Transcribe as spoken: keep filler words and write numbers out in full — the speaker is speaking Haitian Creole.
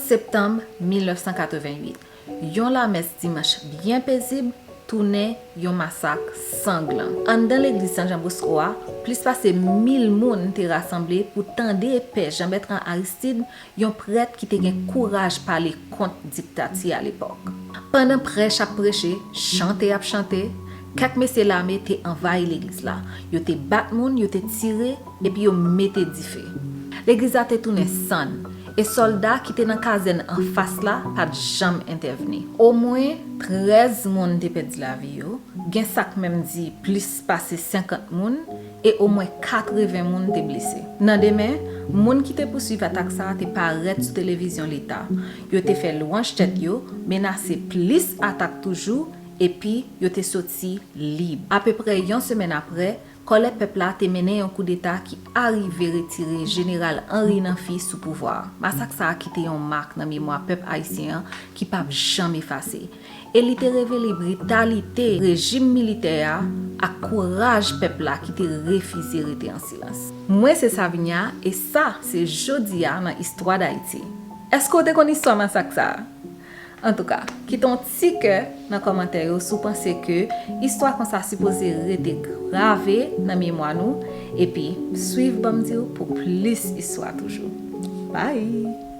Septanm mil nèf san katrevenn uit, yon lamès dimanch byen pezib tounen yon masak sanglan. Anndan legliz San Jan Bosco a, plis pase mil moun te rasanble pou tande Pè Jean Bertrand Aristide, yon prèt ki te gen kouraj pale kont diktati alepòk. Pandan prèch ap preche, chante ap chante, kèk mesye lame te anvayi legliz la. Yo te bat moun, yo te tire, epi yo mete dife. Legliz la te tounen sann, e sòlda ki te nan kazèn anfas la pa t janm entèvni. Omwen trèz moun te pèdi lavi yo, gen sa k menm di plis pase senkant moun, e omwen katreven moun te blese. Nan demen, moun ki te pouswiv atak sa a te parèt sou televizyon Leta. Yo te fè lwanj tèt yo, menase plis atak toujou, epi yo te soti lib. Apeprè yon semèn apre, kòlè pèp la te mennen yon koudeta ki arive retire Jeneral Henri Namphy sou pouvwa a. Masak sa a kite yon mak nan memwa pèp ayisyen an ki p ap janm efase. E li te revele britalite rejim militè a ak kouraj pèp la ki te refize rete an silans. Mwen se Savinia, e sa se Jodi a nan Istwa Dayiti. Èske w te konn istwa masak sa a? Antouka, kite yon ti kè nan kòmantè yo si w panse ke istwa konsa sipoze rete grave nan memwa nou, epi swiv Ban m Di W pou plis istwa toujou. Bye!